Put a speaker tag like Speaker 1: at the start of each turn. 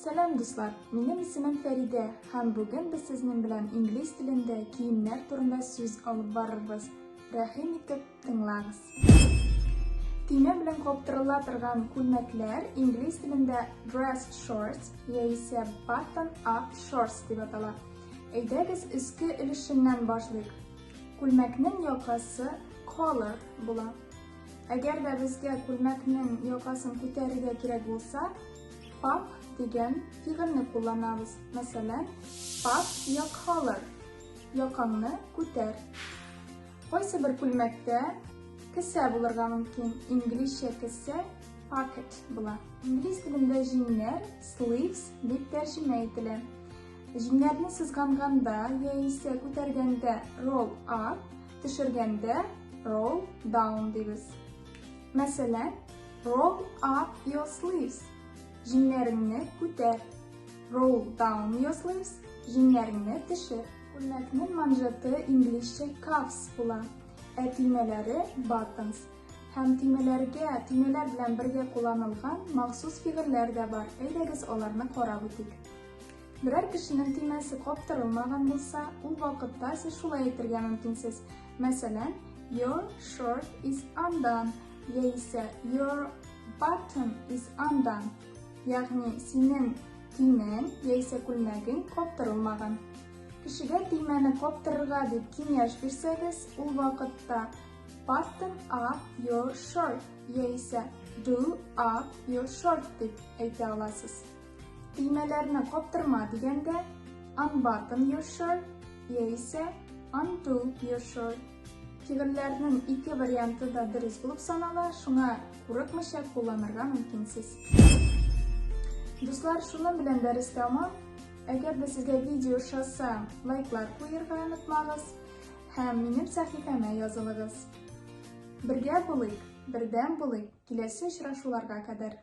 Speaker 1: Сәлам, дуслар! Минем исемем Фәридә һәм бүген без сезнең белән инглиз телендә киемнәр турында сүз алып барырбыз. Рәхим итеп тыңлагыз. Төймә белән каптырыла торган күлмәкләр инглиз телендә dress shorts яисә button up shorts дип атала. Әйдәгез өске өлешеннән башлыйк. Күлмәкнең якасы collar була. Әгәр дә безгә күлмәкнең якасын күтәрергә кирәк булса, pop дигән фигыльне кулланабыз. Мәсәлән, pop your collar. Якаңны күтәр. Кайсы бер күлмәктә кесә булырга мөмкин. Инглизчә кесә pocket була. Инглиз телендә җиңнәр sleeves дип тәрҗемә ителә. Җиңнәрне сызганганда яисә күтәргәндә roll up, төшергәндә roll down дибез. Мәсәлән, roll up your sleeves. Җиңнәреңне күтәр. Roll down your sleeves. Җиңнәреңне төшер. Күлмәкнең манжеты инглизчә cuffs була, ә төймәләре buttons. Һәм төймәләргә, төймәләр белән бергә кулланылган махсус фигыльләр дә бар. Әйдәгез аларны карап үтик. Берәр кешенең төймәсе каптырылмаган булса, ул вакытта сез шулай әйтергә мөмкинсез. Мәсәлән, Your shirt is undone яисә Your button is undone. Ягъни синең төймәң яисә күлмәгең каптырылмаган. Кешегә төймәне каптырырга дип киңәш бирсәгез, ул вакытта Button up your shirt яисә Do up your shirt дип әйтә аласыз. Төймәләрне каптырма дигәндә unbutton your shirt яисә undo your shirt. Фигыльләрнең ике варианты да дөрес булып санала, шуңа курыкмыйча кулланырга мөмкинсез. Дуслар, шуның белән дәрес тәмам. Әгәр дә сезгә видео ошаса, лайклар куерга онытмагыз һәм минем сәхифәмә язылыгыз. Бергә булыйк, бердәм булыйк, киләсе очрашуларга кадәр.